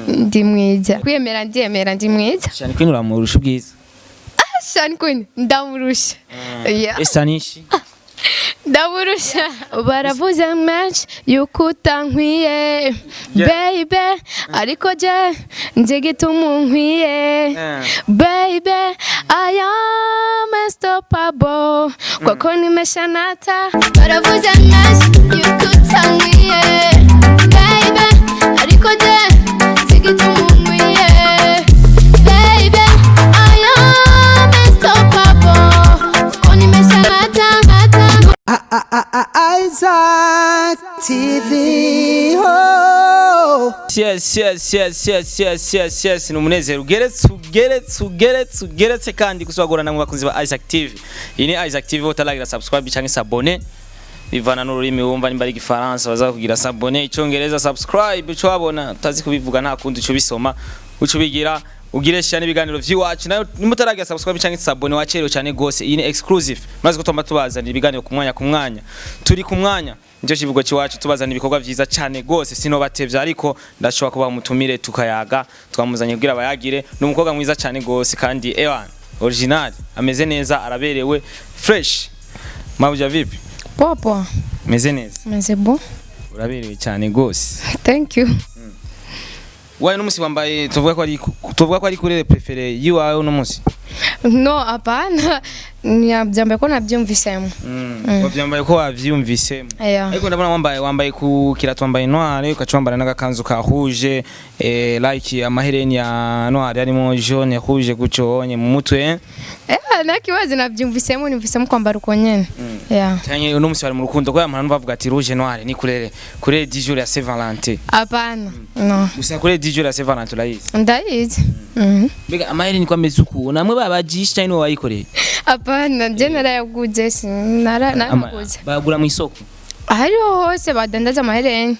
Ndi mwiza, kwiyemera ndiyemera, ndi mwiza. Channy Queen uramurusha ubwiza? Channy Queen ndamurusha. Yeah. Estanish. Ndamurusha. Baravuze menshi yuko utankwiye, baby, ariko je nzi igituma unkwiye. Baby, I am unstoppable kwako nimeshanata. Baravuze menshi yuko utankwiye, baby, ariko je nzi igituma unkwiye. Baby, I am unstoppable kwako nimeshanata. Isaac TV. Oh. Yes, ni umunezero ugeretse, ugeretse, ugeretse, ugeretse kandi gusubagurana mu bakunzi ba Isaac TV. Iyi ni Isaac TV. Utaragira subscribe cyangwa s'abonner, bivana n'ururimi wumva, nimba ari igifaransa baza kugira s'abonner, icyongereza subscribe, ico wabona utazi kubivuga nta kundi uco bisoma, uco bigira ugire share n'ibiganiro vy'iwacu. Nayo nimutaragira subscribe cyangwa s'abonner, wacerewe cyane gose. Iyi ni exclusive, maze ko twamba tubazanira ibiganiro ku mwanya ku mwanya, turi ku mwanya, nicyo kivugo cy'iwacu, tubazana ibikorwa vyiza cyane gose. Sinobatevya, ariko ndashobora kuba umutumire tukayaga, twamuzanye kugira bayagire. Ni umukobwa mwiza cyane gose kandi ewan original, ameze neza, araberewe fresh. Mabuja, vipi? Poa poa. Meze neza? Meze bon. Uraberewe cyane gose. Thank you. Wawe n'umusi wambaye, tuvuga ko ari couleur préférée yiwawe uno musi? No, hapana, nyabyambaye ko nabyumvisemo. Wavyambaye ko wavyumvisemo? Yeah. Ariko ndabona wambaye ku kirato, wambaye noire, ukaca wambara n'agakanzu ka rouge, like amahereni ya noire harimo jaune, rouge gutyo onye mu mutwe. Eh, nta kibazo, nabyumvisemo, numvisemo kwambara uko nyene. Yeah. Canke uno musi bari mu rukundo, ko yamara bavuga ati rouge noire ni couleur du jour ya Saint Valentin. Hapana. No. Gusa couleur du jour ya Saint Valentin urayizi? Ndayizi. Mbega amahereni ko ameze uku, namwe babajisha canke niwe wayikoreye? Hapana, je narayaguze, narayaguze. Bayagura mu isoko? Ahariho hose badandaza amahereni.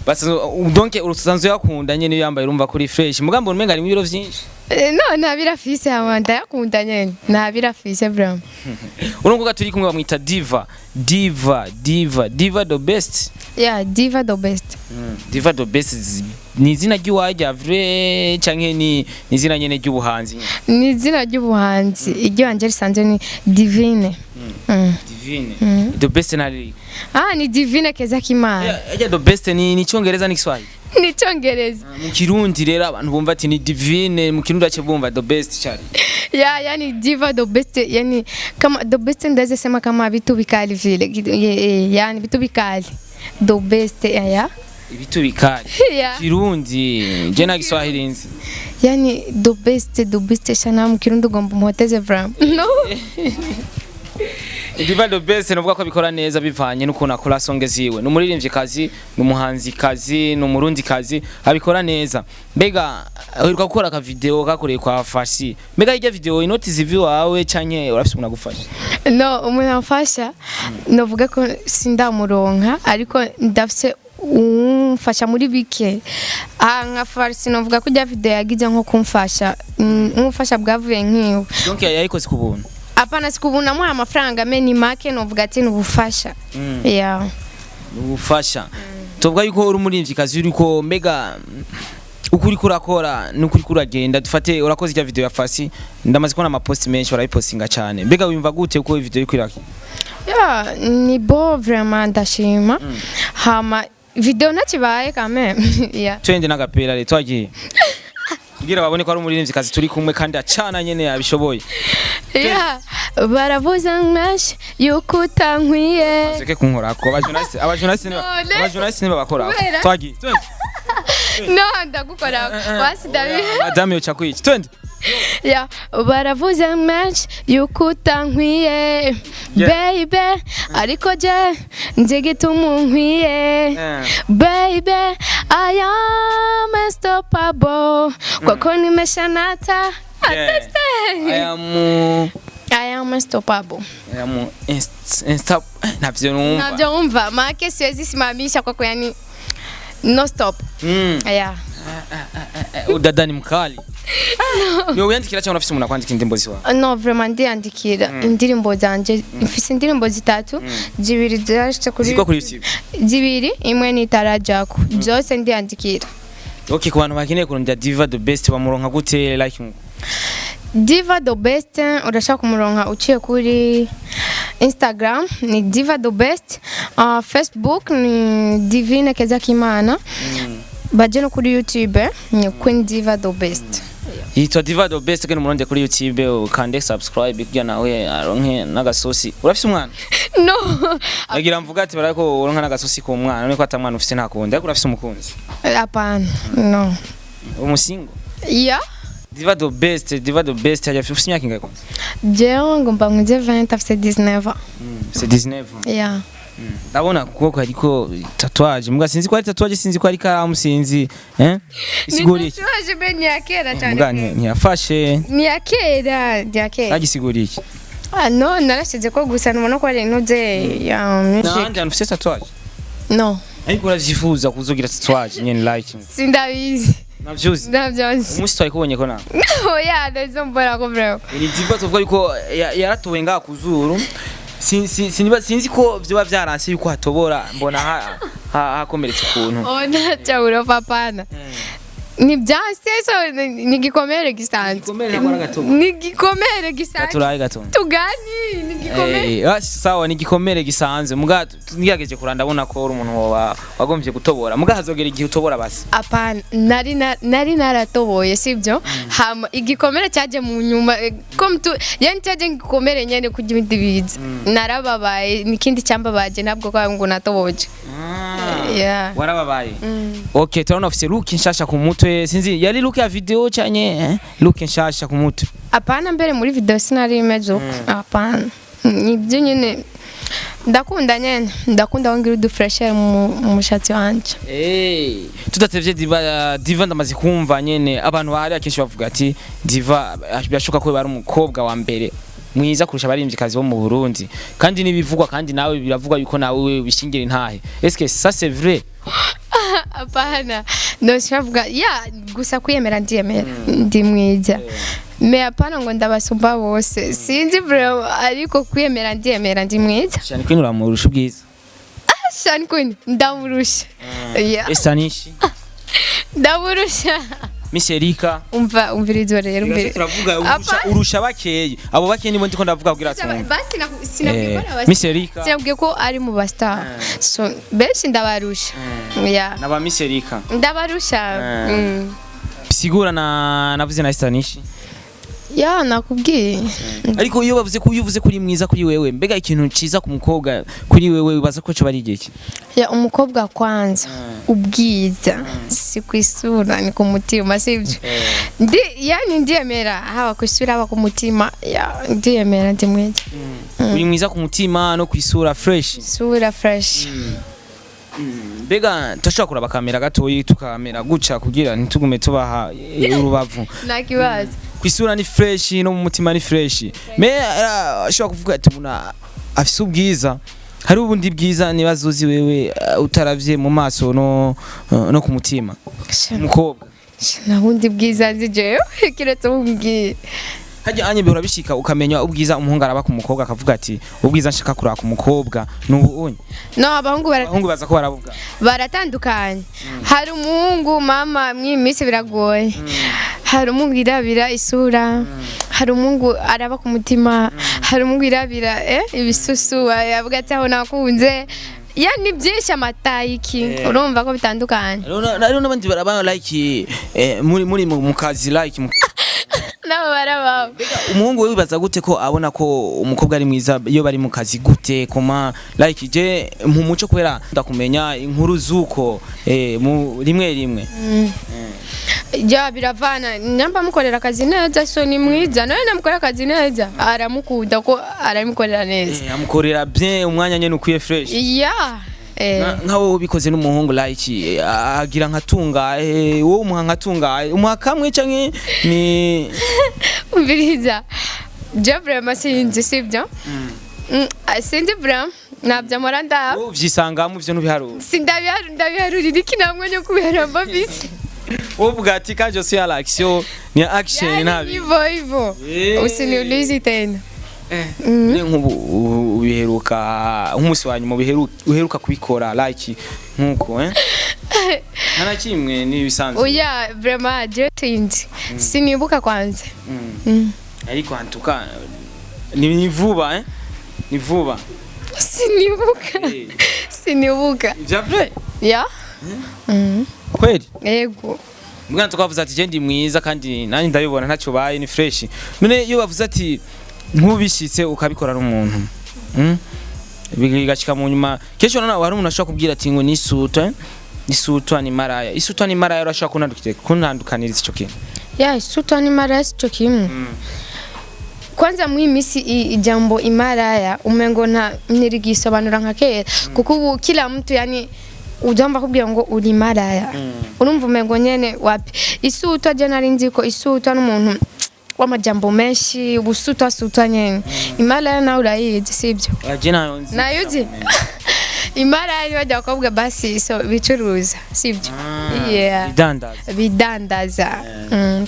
Basi donc usanzwe yakunda nyene, iyo yambaye urumva kuri fresh, mugambo umenga harimo ibiro vyinshi. No, nta birafise, hama ndayakunda nyene. Nta birafise vraiment. Urumva turi kumwe bamwita Diva, Diva, Diva, Diva the best. Yeah, Diva the best. Diva the best ni izina ry'iwawe rya vrai canke ni izina nyene ry'ubuhanzi? Ni izina ry'ubuhanzi. Iryo wanje risanzwe ni Divine. Divine. The best nari? Ah, ni Divine Keza Kimana. Yeah, the best ni Icyongereza, ni Kiswahili? Ni Icyongereza. Mu Kirundi rero abantu bumva ati ni Divine, mu Kirundi ace bumva the best cyari? Ya, yani Diva the best, yani kama the best ndaweza sema kama vitu vikali vile. Yani vitu vikali. The best, ya. Ibitu bikali? Yeah. Kirundi, je na Kiswahili nzi. Yani the best, the best shana mu Kirundi ugomba umuhoteze vraiment. No. Diva the best novuga ko abikora neza bivanye n'ukuntu akora songe ziwe. Ni umuririmvyikazi, ni umuhanzikazi, ni umurundikazi, abikora neza. Mbega uheruka gukora aka video kakoreye kwa Fasi? Mbega irya video inoti zivi wawe canke urafise umuntu agufasha? No, umuntu amfasha novuga ko sindamuronka, ariko ndafise umfasha muri bike. Ah, nka Farsi novuga ko irya video yagize nko kumfasha, nk'ubufasha bwavuye nkiwe. Donc yayikoze ku buntu? Hapana, sikubuna amuha amafaranga me ni make, novuga ati ni ubufasha. Yeah. Ubufasha. Tuvuga yuko uri umuririmvyikazi, uriko mbega uko uriko urakora nuko uriko uragenda, dufate urakoze irya video ya Fasi, ndamaze kubona amaposti menshi barayipostinga cyane. Mbega wimva gute uko video iriko irakina? Yeah, ni bon vraiment, ndashima. Hama video ntakibaye quand même. Yeah. Twende n'agapera rero, twagiye kugira babone ko ari umuririmvyikazi turi kumwe kandi acana nyene yabishoboye. Yeah. Baravuze menshi yuko utankwiye. Seke kunkorako, abajournaliste niba None. abajournaliste niba bakora. Kubera? Twagiye, twende. No, ndagukora basi ndabi. Madame yoca kwica, twende. Yeah, baravuze menshi yuko utankwiye, baby, ariko je nzi igituma unkwiye. Baby, I am unstoppable kwako nimeshanata. Understand? I am I am unstoppable. I am insta ntavyo numva. Navyo wumva make siwezi simamisha kwako, yani no stop. Yeah. Udada ni mkali. Ni wowe wiyandikira cyangwa urafise umuntu akwandikira indirimbo ziwawe? No, vraiment ndiyandikira indirimbo zanje. Mfise indirimbo zitatu, zibiri zashitse kuri Zigwa kuri YouTube? Zibiri, imwe nitarajako. Zose ndiyandikira. Okay, ku bantu bakeneye kurondera Diva the Best bamuronka gute, like? Diva the Best urashaka kumuronka uciye kuri Instagram ni Diva the Best, Facebook ni Divine Kezakimana, baje no kuri YouTube ni Queen Diva the Best. Yitwa Diva the Best, kandi umuronde kuri YouTube ukande subscribe kugira nawe aronke n'agasosi. Urafise umwana? No. Agira mvuga ati barako uronka n'agasosi ku mwana, none ko atamwana ufise nta kundi, ariko urafise umukunzi? Hapana, no. Umusingo? Yeah. Diva the Best, Diva the Best hajya ufise imyaka ingahe kwanza? Jewe ngomba nkuze 20, afise 19 ans. C'est 19 ans? Yeah. Ndabona kuboko hariko tatouage, muga sinzi ko ari tatouage, sinzi ko ari karamu, sinzi, eh, isigura iki? Ni be, ni ya kera cyane. Muga ntiyafashe. Ni ya kera, ni ya kera. Agisigura iki? Ah no, narashize ko gusa nubona ko ari intuze ya music. Nahandi hantu ufise tatouage? No. Ariko uravyifuza kuzogira tatouage nyene, like? Sindabizi. Navyuzi? Ndavyonzi. Umunsi twari ko nawe. Oya, ndazo mbona ko bro. Ni Diva tuvuga yuko yaratowe ngaha ku zuru. Sinzi ko vyoba vyaranse yuko hatobora, mbona hakomeretse ukuntu. Oh, ntacyo papana. Ni byanse, so ni igikomere gisanzwe. Igikomere ntabwo ari agatobo. Ni igikomere gisanzwe. Gaturaye gato. Tugani, ni igikomere. Eh, sawa, ni igikomere gisanzwe, muga ngerageje kuranda ndabona ko uri umuntu wagombye gutobora, muga hazogera igihe utobora basi. Apana, nari naratoboye, sibyo? Hama igikomere cyaje mu nyuma, comme tu yani cyaje igikomere nyene kugira ibindi biza. Narababaye, nikindi cyambabaje ntabwo kwa ngo natoboje. Yeah. Warababaye. Okay, turabona ufise look nshasha ku mutwe, sinzi yari look ya video canke, look nshasha ku mutwe. Apana, mbere muri video sinari imeze uko. Apana. Nibyo nyene ndakunda, nyene ndakunda aho ngira udufresher mu mushatsi wanje. Eh, tudatevye Diva, Diva ndamaze kumva nyene abantu bahari akenshi bavuga ati Diva birashoboka ko bari umukobwa wa mbere mwiza kurusha abarimvyikazi bo mu Burundi, kandi nibivugwa, kandi nawe biravugwa yuko nawe wishingira intahe. Est-ce que ça c'est vrai? Apana, no shavuga ya gusa kwiyemera, ndiyemera ndi mwiza, mais apana ngo ndabasumba bose, sinzi bro, ariko kwiyemera ndiyemera ndi mwiza. Shani Queen uramurusha ubwiza? Shani Queen ndamurusha, yeah. Estanishi? Ndamurusha. Miss Erika? Umva, umvirizo rero, umvirizo. Turavuga urusha, Apana. urusha bakeye, abo bakeye nibo ndiko ndavuga kugira twumve. Basi sinabwiye ko Miss Erika. Sinabwiye ko ari mu ba star, so benshi ndabarusha, yeah. Naba Miss Erika. Ndabarusha. Sigura na navuze na Estanishi. Ya, nakubwiye. Ariko iyo bavuze ko, iyo uvuze kuri mwiza kuri wewe, mbega ikintu ciza ku mukobwa kuri wewe wibaza ko cyo bari igihe? Ya, umukobwa kwanza ubwiza si ku isura, ni ku mutima, sibyo? Ndi yani ndiyemera haba ku isura haba ku mutima, ya, ndiyemera ndi mwiza. Uri mwiza ku mutima no ku isura, fresh. Isura fresh. Mbega turashobora kuraba kamera gatoyi tukamera guca kugira ntitugume tubaha urubavu? Nta kibazo. Ku isura ni fresh, no mu mutima ni fresh, mais ashobora kuvuga ati umuntu afise ubwiza, hari ubundi bwiza niba zuzi wewe, utaravye mu maso no ku mutima, umukobwa. Nta bundi bwiza nzi jewe kiretse ubumbwiye. Hajya anye bihora bishika ukamenya ubwiza umuhungu araba ku mukobwa, akavuga ati ubwiza nshaka kuraba ku mukobwa nubu unye? No, abahungu Abahungu baza ko baravuga. Baratandukanye. Hari umuhungu, mama, mw'iyi minsi biragoye, hari umuhungu irabira isura, hari umuhungu araba ku mutima, hari umuhungu irabira ibisusu, avuga ati aho nakunze, ya, ni byinshi, amatayiki, urumva ko bitandukanye. Hariho n'abandi baraba like, muri mu kazi like Nabo barabaho. Umuhungu we wibaza gute ko abona ko umukobwa ari mwiza iyo bari mu kazi gute koma like je mu muco, kubera ndakumenya inkuru zuko mu rimwe rimwe? Ya, biravana, nyamba mukorera akazi neza, so ni mwiza, nawe namukorera akazi neza aramukunda ko aramukorera neza. Amukorera bien umwanya nyene ukwiye, fresh. Ya. Nka wowe ubikoze n'umuhungu like, agira nka tungahe wowe, umuha nka tungahe, umuha kamwe canke ni? Umviriza, je vraiment sinzi, sibyo? Sinzi vraiment, ntabyo mpora ndaba. Wowe uvyisangamo ivyo ntubiharura? Sindabiharura, ndabiharurira iki? Nta mwanya wo kubiharura mba mfise. Uvuga ati quand je suis à l'action, ni action. Yani Nabi. hivyo hivyo. Usiniulizi tena. Ni nk'ubu ubiheruka nk'umunsi wa nyuma uheruka kubikora like nkuko nta na kimwe, ni ibisanzwe? Oya, vraiment je tinzi sinibuka kwanza. Ariko antuka ni vuba, ni vuba. Sinibuka. Sinibuka. Vya vrai? Ya. Kweli? Yego. Mbwana tukavuze ati je ndi mwiza kandi nanjye ndabibona, ntacyo baye, ni fresh. None iyo bavuze ati nk'ubishitse ukabikora n'umuntu, Bigashika mu nyuma kenshi urabona hari umuntu ashobora kubwira ati ngo nisutwa, isutwa ni maraya, isutwa ni maraya. Urashobora kuntandukaniriza ico kintu? Ya, isutwa ni maraya sico kimwe. Kwanza muri iyi minsi ijambo imaraya umengo nta ntirigisobanura nka kera, kuko ubu kila mtu yani ujamba kubwira ngo uri maraya, urumva umengo nyene wapi. Isutwa je nari nzi ko isutwa n'umuntu w'amajambo menshi, ubusutwa sutwa nyene. Imaraya nawe urayizi, sibyo? Je nayo nzi. Nayo uzi? Imaraya ni bajya bakobwa basi so bicuruza, sibyo? Yeah. Idandaza. Bidandaza.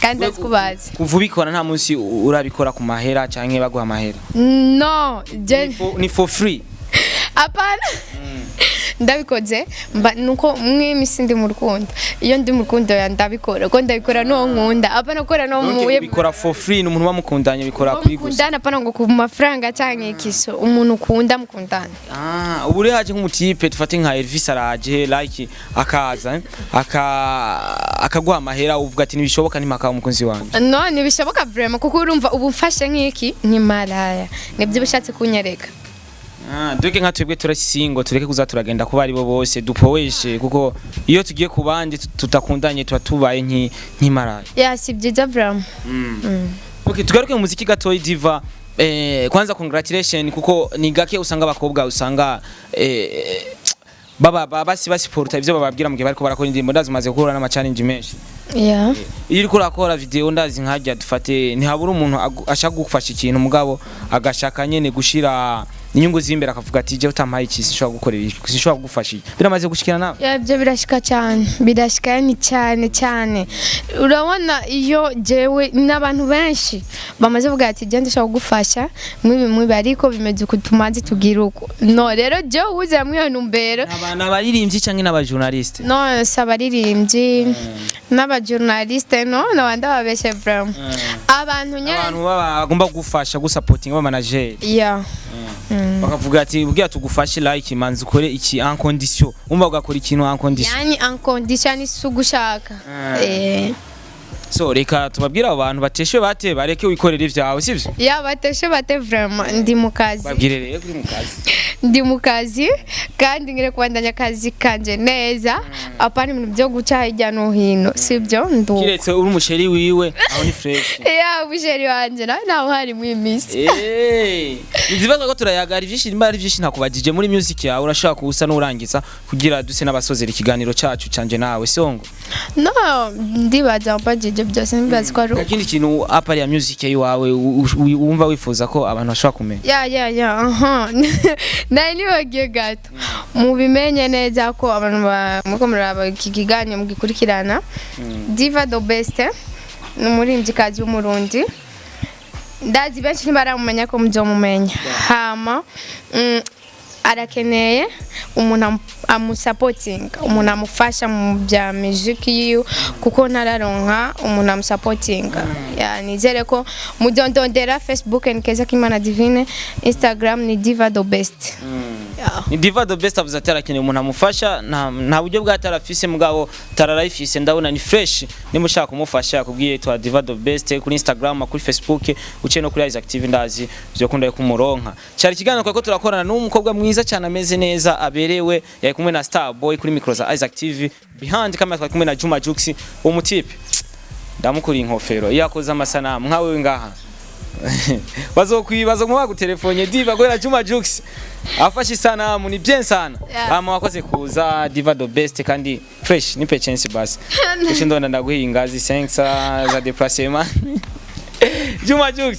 Kandi azi kubazi. Kuva ubikora nta munsi urabikora ku mahera canke baguha amahera? No, je Ni for free? Hapana, ndabikoze mba nuko mwimisi ndi mu rukundo. Iyo ndi mu rukundo ya ndabikora ko ndabikora n'uwo nkunda, apana gukora n'uwo Donc muhuye. ubikora for free, ni umuntu uba mukundanye bikora kuri gusa? Mukundana, apana ngo ku mafaranga canke ikiso. Umuntu ukunda mukundana. Ah, ubu rero haje nk'umutipe, dufate nka Elvis, araje like akaza akaguha amahera, uvuga ati ntibishoboka, ntimaka umukunzi wanje? No, ntibishoboka vraiment, kuko urumva ubu mfashe nk'iki nk'imaraya, nibyo bishatse kunyereka. Ah, duke nka twebwe turasingo, tureke kuza turagenda kuba aribo bose dupoweshe, kuko iyo tugiye ku bandi tutakundanye tuba tubaye nk'imaraya. Ya, si byiza vraiment. Okay, tugaruke mu muziki gatoyi, Diva. Kwanza congratulation, kuko ni gake usanga abakobwa usanga baba basi basiporta ivyo bababwira mu gihe bariko barakora indirimbo. Ndazi umaze guhura n'ama challenge menshi. Iyo uriko urakora video, ndazi nkajya dufate ntihabura umuntu ashaka gufasha ikintu, mugabo agashaka nyene gushira inyungu z'imbere, akavuga ati je utampaye iki sinshobora gukorera iki, sinshobora kugufasha iki. Biramaze gushikira nawe? Ya, ibyo birashika cyane, birashika yani cyane cyane. Urabona iyo jewe n'abantu benshi bamaze kuvuga ati je ndashaka kugufasha mwibi mwibi, ariko bimeze uku, tumanze tubwire uko. No rero jewe uza mwiyo ntumbero. Abantu abaririmbyi canke n'abajournaliste? No, si abaririmbyi n'abajournaliste, no, nabandi babeshe vraiment, abantu nyene. Abantu baba bagomba gufasha gusapotinga, ba manager. Ya. Bakavuga ati ubwira tugufashe like manzi ukore iki en condition, umva ugakora ikintu en condition. Yani en condition, ni si ugushaka. So reka tubabwire abo bantu bateshwe bate, bareke wikorera ivyawe, sivyo? Ya, bateshe bate vraiment, ndi mu kazi. Babwire rero kuri mu kazi. Ndi mu kazi kandi ngire kubandanya akazi kanje neza, apana ibintu byo guca hirya no hino, sibyo ndu. Kiretse uri umusheri wiwe, aho ni fresh. Ya, umusheri wanje nawe ntawe uhari muri iyi minsi. Eh, nzibaza ko turayagara ivyinshi, nimba ari vyinshi ntakubajije muri music yawe, urashobora kuwusa n'urangiza kugira duse n'abasozera ikiganiro cacu canje nawe songo. No, ndibaza mbajije byose, ndibaza ko ari uko. Ikindi kintu apart ya music yawe wumva wifuza ko abantu bashobora kumenya? Ya, aha, nari nibagiye gato. Mubimenye neza ko abantu muriko muraba iki kiganiro mugikurikirana, Diva the Best ni umuririmbyikazi w'Umurundi. Ndazi benshi ntibaramumenya ko muzomumenya. Hama arakeneye umuntu amusapotinga, umuntu amufasha mu bya music yiwe, kuko ntararonka umuntu amusapotinga. Ya, nizere ko muzondondera. Facebook ni Keza Kimana Divine, Instagram ni Diva the Best. Ya. Ni Diva the Best avuze ati arakeneye umuntu amufasha, nta buryo bwa tarafise, mugabo tararayifise, ndabona ni fresh. Nimba ushaka kumufasha, yakubwiye twa Diva the Best kuri Instagram, kuri Facebook, uciye no kuri Isaac TV, ndazi vyokunda kumuronka. Cyari ikiganiro ko turakorana n'umukobwa mwiza cyane, ameze neza, aberewe, yari kumwe na Star Boy kuri micro za Isaac TV, behind camera twari kumwe na Juma Jux. Umutipe ndamukuriye inkofero iyo akoze amasanamu nkawe ngaha bazokwibaza nko bagutelefone Diva kubera Juma Jux afashe isanamu ni bien sana. Ama wakoze kuza, Diva the Best, kandi fresh nipe chance basi. Ushi ndonda ndaguha ingazi 5 za déplacement, Juma Jux.